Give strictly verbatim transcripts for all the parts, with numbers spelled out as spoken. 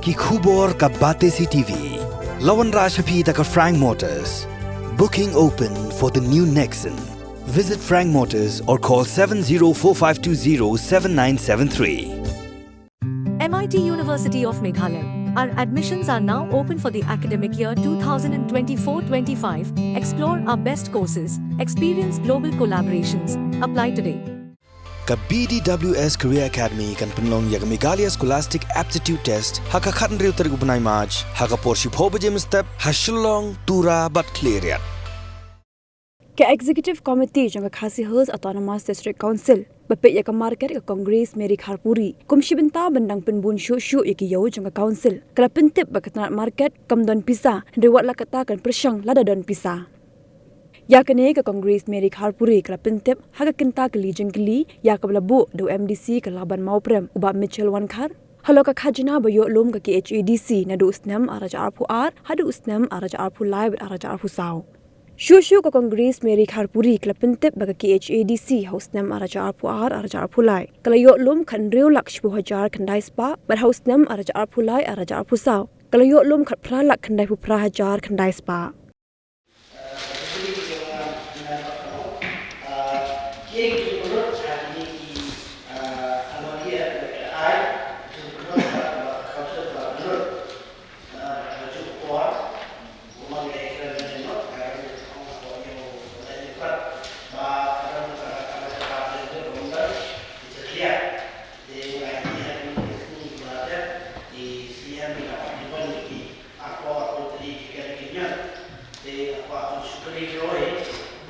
Ki khubor ka Batesi T V. La wanrah sha phi da ka Frank Motors. Booking open for the new Nexon. Visit Frank Motors or call seven zero four five two zero seven nine seven three. M I T University of Meghalaya. Our admissions are now open for the academic year twenty twenty-four twenty-five. Explore our best courses, experience global collaborations. Apply today. Ka B D W S Career Academy kan pynlong ïa ka Meghalaya Scholastic Aptitude Test ha ka khathynriew tarik u bnai March ha ka por shiphew baje mynstep ha Shillong, Tura bad Khliehriat. Ka Executive Committee jong ka Khasi Hills Autonomous District Council ba peit ïa ka market ka Congress Mary Kharpuri kum shi bynta ban dang pynbun shuh shuh ïa ki ïew jong ka council ka la pyntip ba ka tnat market kam don pisa, hynrei wat la katta kan pyrshang lada don pisa. Ïa kane ka Congress Mary Kharpuri ka la pyntip ha ka kynta kylli jingkylli ïa kaba la buh da u M D C ka Laban Mawprem u Bah Mitchell Wankhar halor ka khajna ba ïoh lum ka K H A D C naduh u snem ar hajar arphew ar haduh u snem ar hajar arphew lai bad ar hajar arphew saw. Shuh shuh ka Congress Mary Kharpuri ka la pyntip ba ka K H A D C ha u snem ar hajar arphew ar ar hajar arphew lai ka la ïoh lum khathynriew lak shiphew hajar khyndai spah bad ha u snem ar hajar arphew lai ar hajar arphew saw ka la ïoh lum khatphra lak khyndaiphew phra hajar khyndai spah. Te nga ïa ki ha ki ni ki sngi ki ba la dep, te sngewthuh ïa ki arphew arphew tylli ki kali ki ñion. Te nga kwah ban shukri ïa kawei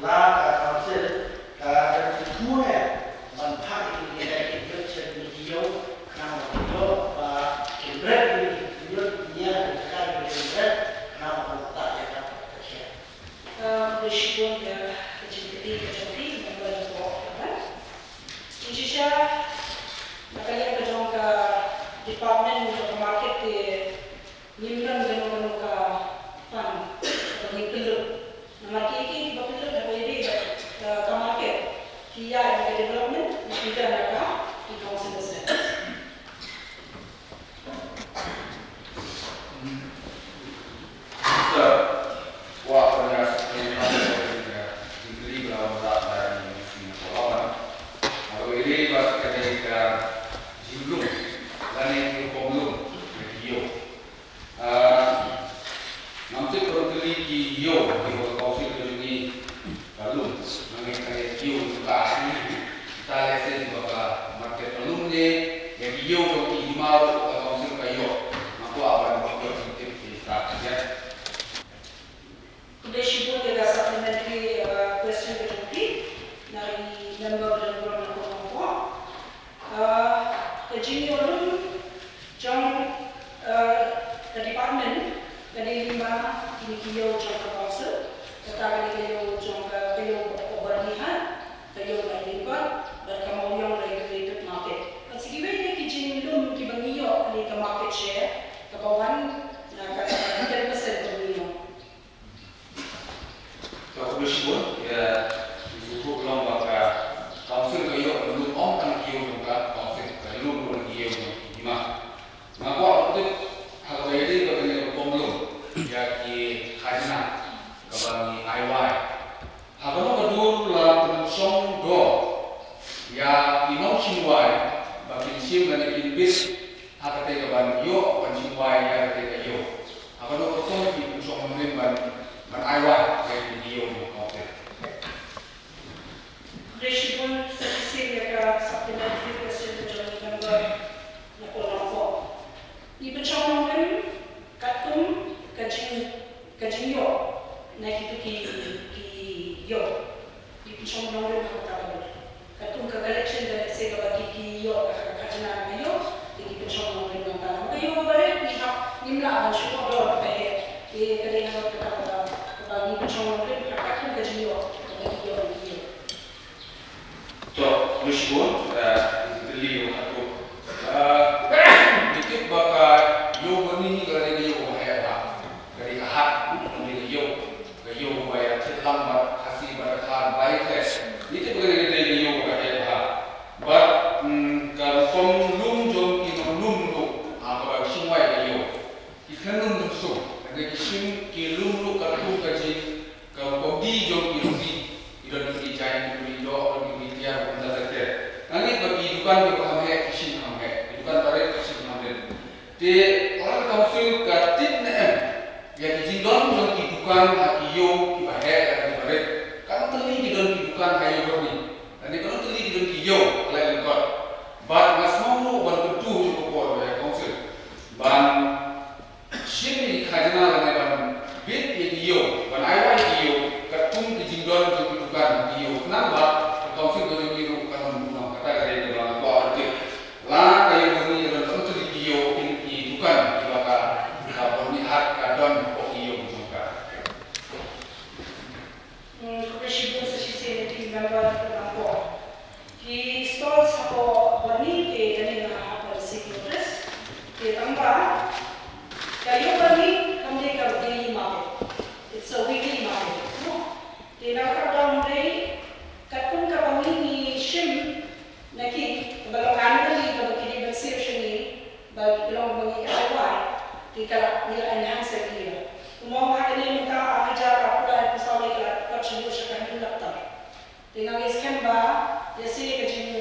la ka council ka dang sngewthuh ïa ban phah ïa ki ïa ki jot sha ki ïew khnang ba ki ïoh ba kin bret ïa ki ñion ki ñiar ki jaka ïa ki bret khnang ba kin tah ïa ka ka khiah. Khublei shibun ïa ka jingkylli ka jong phi, member lyngkhuh. Shisha na ka liang ka jong ka department jong ka market te ngim don kano kano ka fund ba ngin pynlut. Namar ki ki ba pynlut ha ka ïadei bad ka market ki ïa ka development, ki don ha ka council. Ngam tip ba ki ïew ki ïew ka jong ngi ka lum, nga ngeit ka ïew ka, ka lehse ba ka market ka lum ne ïa ki ïew jong ki hima ruh ka council ka ïoh. Nga kwah ban ïoh tip ki start ïa. Khublei shibun ïa ka supplementary, uh, question ka jong phi na i member ba don burom na ka nongpop. Uh, ka jingïoh lum jong, uh, ka department ka dei lyngba kine ki ïew jong ka council, kata ka dei ka ïew jong ka, ka ïew Bornihar, ka ïew Mawlyngkot bad ka Mawïong Regulated Market. Bad sa kiwei de ki jinglum kiba ngi ïoh ha ka market share kaba wan na ka ten percent kaba ngi ïoh. Ka khublei shibun ïa, ngi sngewthuh long ba ka council ka ïoh ka lum ym tang ki ïew jong ka council, ka lum ruh ki ïew jong ki hima. Nga kwah ban tip ha kaba ïadei bad kane ka rukom lum ïa ki khajna kaba ngi ai wai. Ha kano ka dur la pynshong dor ïa ki nongshim wai ba kin shim lane kin bit ha kata kaban ïoh ban shim wai ïa kata ka ïew? Ha kano ka rukom ki pynshong nongrim ban, ban ai wai ïa ki ïew jong ka council? Khublei shibun, sa shisien ïa ka supplementary question ka jong i member na Nongpoh. Ngi pynshong nongrim katkum ka jing, ka jingïoh na kito ki, ki ïew. Ngi pynshong nongrim ha kata ka dur. Katkum ka collection ka lehse kaba ki, ki ïoh ka, ka khajna ka ïoh, te ngi pynshong nongrim nangta. Ka ïoh kaba rit ngi hap, ngim lah ban shu order ba ka heh. Te ka dei ha kata kaba, kaba ngi pynshong nongrim ha katkum ka jingïoh kaba ki ïoh, ki ïoh. To, khublei shibun, eh, ngi tip ba ka ïew Bornihar ka dei ka ïew ba heh bha. Ka dei ka hat, ka dei ka ïew, ka ïew ba ïa thied lang bad Khasi bad Dkhar ba ïa khleh. Ngi tip ba ka dei ka ïew ba heh bha. Bad, mm, ka rukom lum jong ki nonglum ruh, ha kaba shim wai ka ïew. Ngan ym sngewthuh, hynrei ki shim ki lum ruh katkum ka jing, ka kombi jong ki ruti, ki don ki jaiñ, ki don ki tiar, ki don ki tiar. Nga ngeit ba ki dukan kiba kham heh ki shim kham heh, ki dukan barit ki shim kham rit. Te lada ka council ka tip ne em ïa ki jingdon jong ki dukan ha ki ïew kiba heh bad kiba rit, katno tylli ki don ki dukan ha Ïew Barni, lane katno tylli ki don ki ïew ha Laitlyngkot. Bad nga sngew ruh ban kyntu ha ka por ïa ka council ban shim ïa ki khajna lane ban bit ïa ki ïew, ban ai wai ïa ki ïew katkum ki jingdon jong ki dukan ha ki ïew, khnang ba ka council ka jong ngi ruh kan ym long kata ka dei kaba nga kwah ban tip. La ka Ïew Barni ka don katno tylli ki ïew, ki dukan kiba ka, ka Byrnihat ka don hapoh ki ïew jong ka? Hmm, khublei shibun sa shisien ïa ki member kiba nangkor. Ki stalls hapoh Byrni te kane nga hap ban seek notice. Te tang ba ka Ïew Byrni kam dei ka daily market. It's a weekly market. Te na ka daw hynrei katkum kaba ngi ngi shim na ki, kaba long annually, kaba ki dei ban siew sha ngi, ba ki long ba ngi ai wai, te ka la, ngi la enhance ïa ki. Kumno ha kane mynta ar hajar arphew lai arphew saw lei ka la kot shibun sha ka hynriew lak tam. Te nga ngeit skhem ba ïa se ka jing,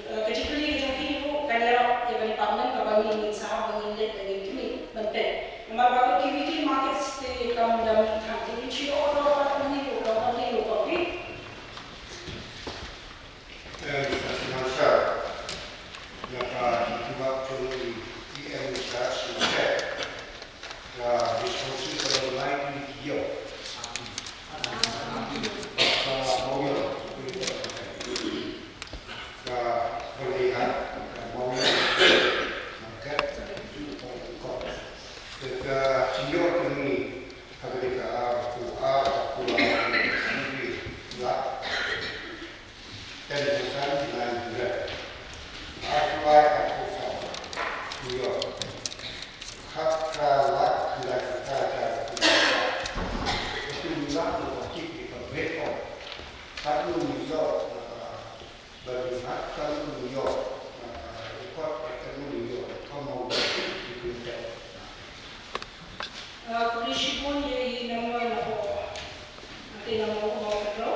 eh, ka jingkylli ka jong phi ruh kan ïarap ïa ka department kaba ngi ngin sahap ba ngin leit ba ngin khmih ban peit. Namar ba ki weekly markets te kam da mih than, te ngin shu order pat mynne ruh, kam pat mynne ruh, kam phi. Em, ka shu nang shah na ka jingtip jong i E M in charge, shu check ka responsible ka long lai tylli ki ïew. Ka Mawïong, ka Byrnihat, ka Mawïong, ka Market, ka Byrnihat. Ka jingïoh ka ngi ha ka dei ka ar, ka ar, ka ar, ka ar, ka ar, ka ar. Ten thousand nine hundred. Arphew lai, arphew saw. Ïoh. Khat ka lak, khat ka lak, khat ka lak. Katu lak, lak ka tip ïa ka break off. Katu ïoh, lak ka Byrnihat, katu ïoh, lak ka record, katu ïoh, ka Mawïong, ïa ka break off. Ah, khublei shibun ïa i member na ka, na ka, na ka, na ka, na ka,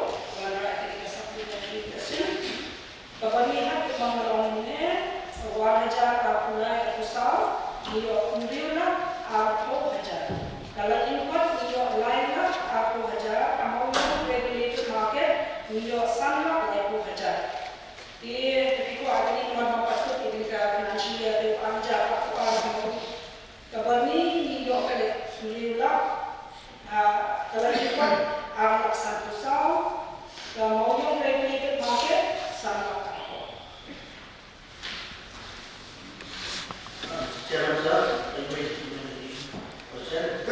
na ka, na ka supplementary question. Ka Byrnihat kumba nga la ong mynne, ar hajar arphew lai arphew saw, ngi ïoh hynriew lak arphew hajar. Ka Laitlyngkot ngi ïoh lai lak arphew hajar, ka Mawïong regulated market ngi ïoh san lak laiphew hajar. Te, te phi kwah kane namar ba pat kut ïa kane ka financial year te ar hajar arphew ar, Ka Byrni ngi ïoh ka leh hynriew lak, ah, ka Laitlyngkot ar lak sanphew saw, ka Mawïong regulated market san lak arphew. Chairman sir, I will question.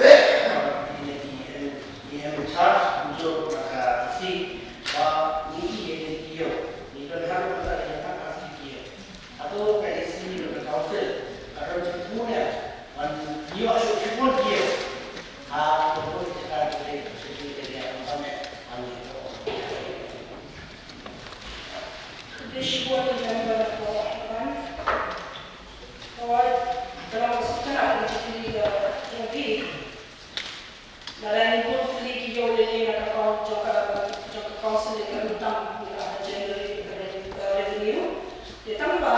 Ine i em, i em in charge, ujo na ka si, ba ni i em i o, ni don haru ka ina ka si i o. Hato ka A C ka council ka don jingthmu ne ban ïoh shuh shibun ki ha ka bun jaka ki dei ka shuh ki dei ka ban ne ban ïoh. Dei shibun ki member ko ban ko dalam sutana ka jingkylli ka jong ki. Lada ngi bun tylli ki ïew lei lei na ka account jong ka, jong ka council, ka ruh tam ngi la generate ka re-, ka revenue. Te tang ba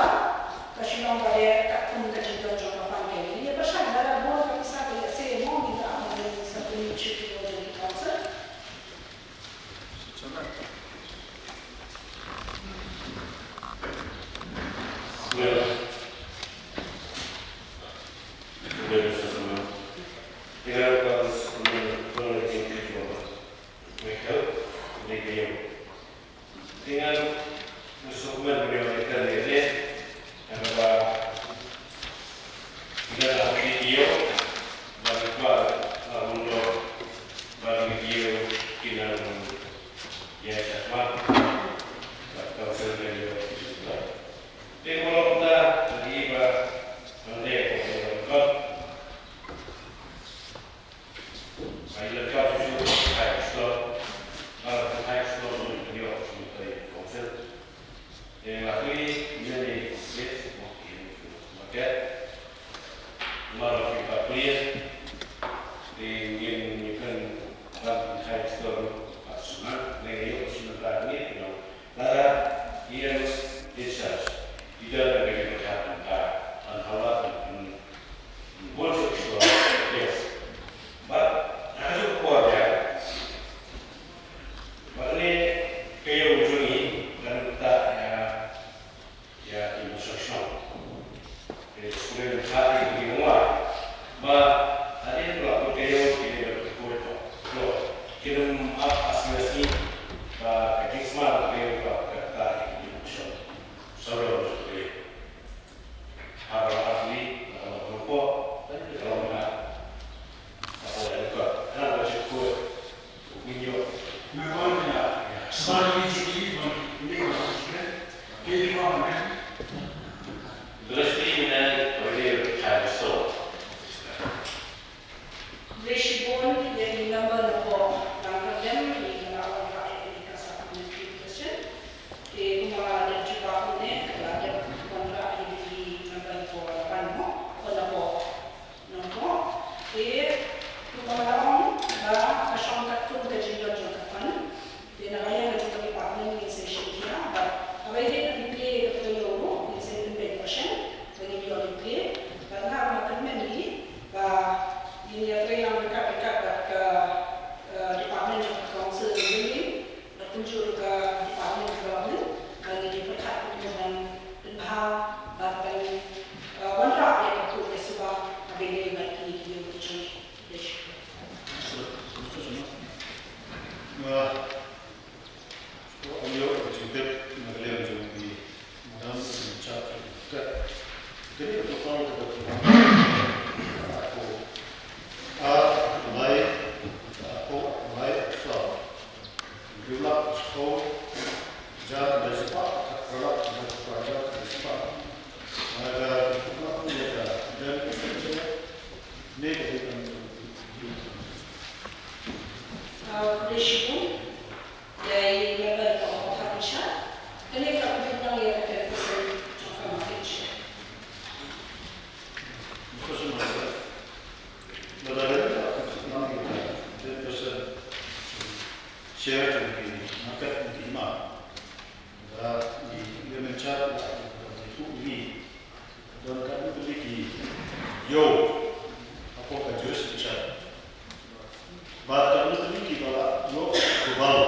ka shu long ba dei katkum ka jingdon jong ka fund ka. Ngi ïa pyrshang lada bun ka pisa ka ïa se mo ngi la ngi sa pynmih shuh ki ïew jong ki council. Ba hadien ba la kut ka ïew ki dei ban kut ko. Ki dei ap ha sngi ba ka jingsma ka ïew ba ka ta ïew shon. Sa ïew shon. Ha ka la kut ka la kut ko. Ka la kut ka la kut ka la kut. Khublei shibun ïa i member na pdeng, i la wanrah ïa ka supplementary question. Te kumba la dep jubab mynne, ka la dep wanrah ïa i member na pdeng mo, na pdeng. Nongpok, te kumba la ong ba ka shong katkum ka jingdon jong ka fund. Te na ka liang ka jong ka department ngin sa ïashim khia, bad haba ïadei bad replay kata ka ïoh ruh ngin sa pynbeit version ba ngin ïoh replay. Bad nga ruh nga kyrmen ïa i ba ngin ïatrei lang ryngkat ryngkat bad ka, eh, department jong ka council building. Bad kumjuh ka department development, ba ngin ïa pyrkhat kumno ban pynbha bad ban, eh, wanrah ïa ka kut ka suba haba ïadei bad kine ki ïew ki jong ngi. Khublei shibun. Nga ïoh ka jingtip na ka liang jong i Madam in charge of that. Kane ka protocol ka dei ko. Ar lai, ko lai, so. Ri lak ko. Jar dei spah, ri lak, jar dei spah. Nga ka lak ni ka dan ne ka dei kan. Khublei shibun. Ïa i member ka Mawthadraishan, kane ka pynbeit lang ïa ka ten percent jong ka market share. Mr. Sumar, lada kane ka pynbeit lang ïa ka ten percent share jong ki market jong ki hima, lada i Ïew Myntshat la ïathuh ïa ngi, don katno tylli ki ïew hapoh ka jurisdiction. Bad katno tylli kiba la ïoh approval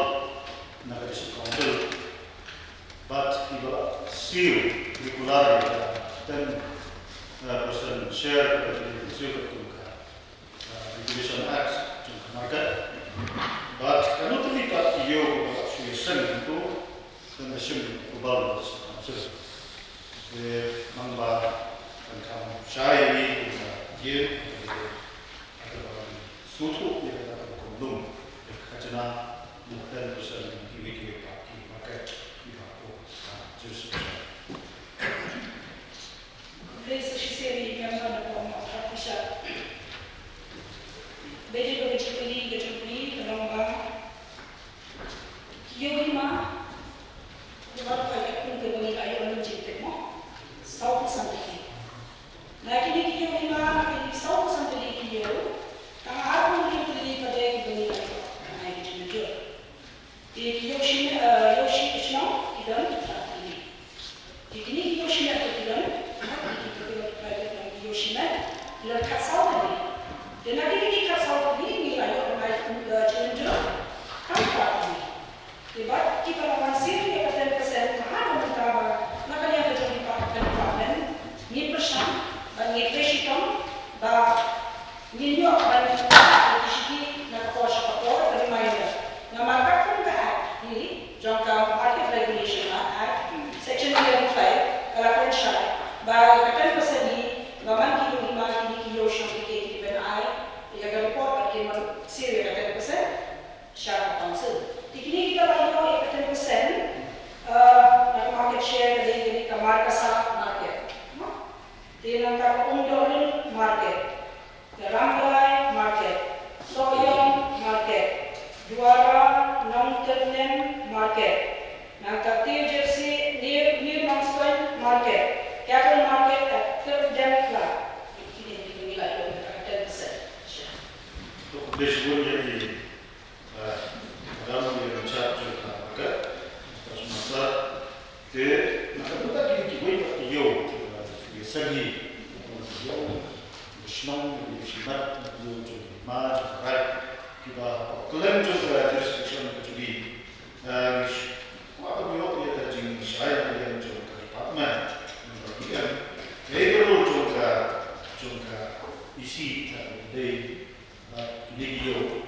na ka District Council. Bad kiba la siew regular ïa ka ten percent share kaba la siew katkum ka, uh, Regulation Act jong ka market. Bad katno tylli pat ki ïew kiba la shu ïaseng hangto. Te nga shim approval na ka District Council. Te nang ba kan kham shai ïa ngi kumba ïa ngi, te ha kaba ngi sngewthuh ïa kata ka rukom lum, ïa ka khajna, ïa ka ten percent kiwei kiwei pat ki market kiba hapoh ka jurisdiction. Khublei sa shisien ïa i member na ka Mawthadraishan. Ba dei ba ka jingkylli, ka jingkylli ka long ba ki ïew hima, kiba la phai katkum kiba ngi la ïoh nym jingtip mo, saw phew san tylli. Na kine ki ïew hima, na kine ki saw phew san tylli ki ïew, tang arphew hynriew tylli pat dei kiba ngi la ïoh, tang ai ki jingmynjur. Te ki ïew shimet, eh, ïew shi-, shnong ki don arphew tylli. Te kine ki ïew shimet ruh ki don, ki, ki, ki, ki, ki ïew shimet, ki don khatsaw tylli. Te na kine ki khatsaw tylli ngi la ïoh ban ai, eh, jingmynjur tang phra tylli. Te bad kiba la wan siew ïa ka ten percent, ha kaba mynta ba na ka liang ka jong ka department ngi pyrshang bad ngi trei shitom ba ngin ïoh ban ïa ki shuki na ka por sha ka por, ka reminder. Namar katkum ka Act hi jong ka Market Regulation Act, Section eleven five, ka la kren shai ba ka ten percent hi ba man ki ïew hima, kine ki ïew shnong ki, ki dei ban ai ïa ka report bad kin wan siew ïa ka ten percent sha ka council. Te kine kiba la ïoh ïa ka ten percent, eh, na ka market share ka dei kane ka Markasa market. Te nangta ka Umdohling market. Ka Rambrai market, Sohiong market, Duara Nongtyrnem market, nangta Tiwjyrsieh, New, New Nongstoiñ market, cattle market at Kyrpdem Club. Kine, kine ki la ïoh ka ten percent. Khublei shibun ïa i, ah, Madam Ïew Myntshat jong ka market, Mister Sumar. Te na ka bynta kine kiwei pat ki ïew kiba la ïaseng hi, ïew shnong, ïew shimet, ïew jong ki hima jong ki raid, kiba hapoh kylleiñ jong ka jurisdiction ka jong ngi, eh, ngi kwah ban ïoh ïa ka jingshai na ka liang jong ka department, namar ba ki em, eh, ka rule jong ka Isi, uh, dei, uh, dei ïew.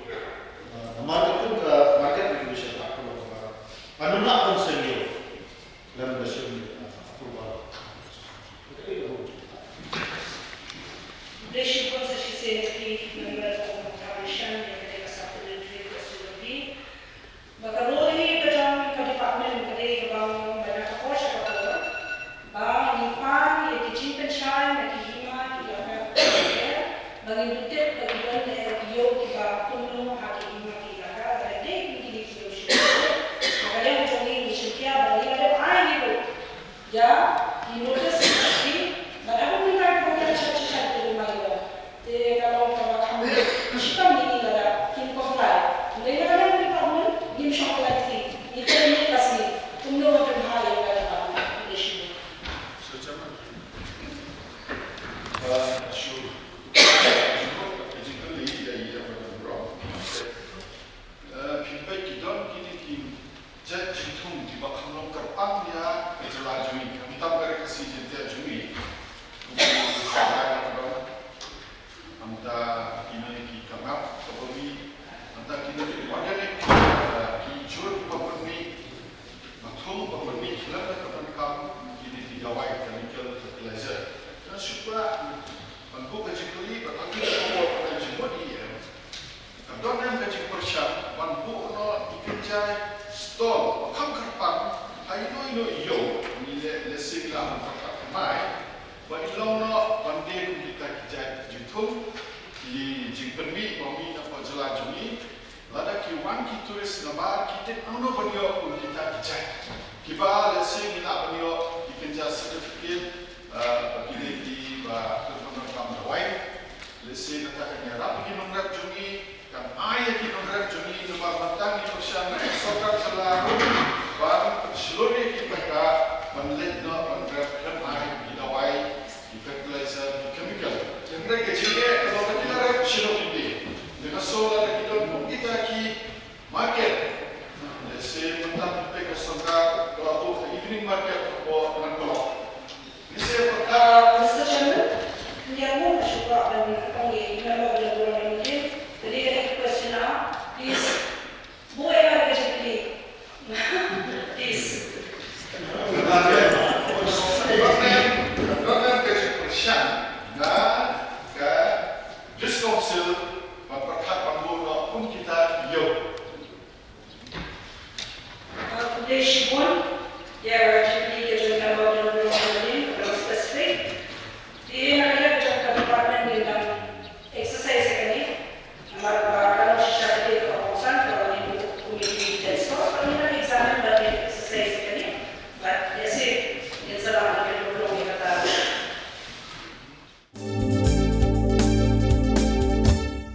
Uh, namar ka kum ka market regulation act ka long ba, ba nuna ban seng ïew. Lem da seng, uh, approval. Dei shibun sa shisien ki member of the commission, ïa ka dei ka supplementary question of the Ba ka role hi ka jong ka department ka dei ka ban ban ïa ka por sha ka por ba ngin pan ïa ki jingpynshai na ki hima ki jaka ba ngin duh tip ba ki don ne ki ïew kiba kumno ha ki hima ki jaka ba dei kum kine ki ïew shuh. Ba ka liang jong ngi ngi shim khia ba ngi la dep ai hi ruh ïa ki notice ki, bad haba mynta ki ban ïa shat shat ki ban ïa. Te ka long kaba kham shitom ïa ngi lada kim comply. Hynrei na ka liang department ngim shong lait hi. Ngi kren ïa ka sngi. Kumno ban pynbha ïa ka department. Khublei shibun. So, Chairman. Uh, sure. Sure. Ka jingkylli ïa i Madam Rong. Eh, phi peit ki don kine ki jait jingthung kiba kham long kyrpang ïa ka jylla jong ngi, khamtam ka Ri Khasi Jaiñtia jong ngi. Kumba ki shong lai la ka don. Nangta kine ki kangap kaba mih, nangta kine ki organic, eh, ki jhur kiba pynmih, ba thung ba pynmih khlem da ka pyndonkam kine ki dawai chemical fertilizer. Nga shu kwah ban buh ka jingkylli bad ka jingkylli ka jingmut ïa Ka don em ka jingpyrshang ban buh noh ïa ki jait stall ba kham kyrpang ha ino ino ïew, ngi leh lehse ngi lah ban pyrkhat thymmai ba in long noh ban die kum kita ki jait jingthung, ki jingpynmih ba mih na ka jylla jong ngi. Lada ki wan ki tourist namar ki tip nangno ban ïoh kum kita ki jait kiba lehse ngi lah ban ïoh ki kynja certificate, eh, ba ki dei kiba kyrpang ban kam dawai. Lehse kata kan ïarap ïa ki nongrep jong ngi, kan ai ïa ki nongrep jong ngi, namar mynta ngi pyrshang na ka sorkar jylla ruh ban pynshlur ïa ki paidbah ban leit noh ban rep khlem ai ki dawai, ki fertilizer, ki chemical. Hynrei ka jingeh ka long ba ki la rep shano ki dei. Te nga sngew lada ki don kum kita ki market. Lehse mynta phi peit ka sorkar ka la buh ka evening market hapoh Nongpoh. Mister Chairman, ngi ïa sngewbha ban ong ïa i Member of the Honourable Committee, ka dei ka question, please. Buh ïa ka jingkylli. Please. Ka jingpyrshang na ka District Council ban pyrkhat ban buh noh kum kita ïew. Khublei shibun ïa ka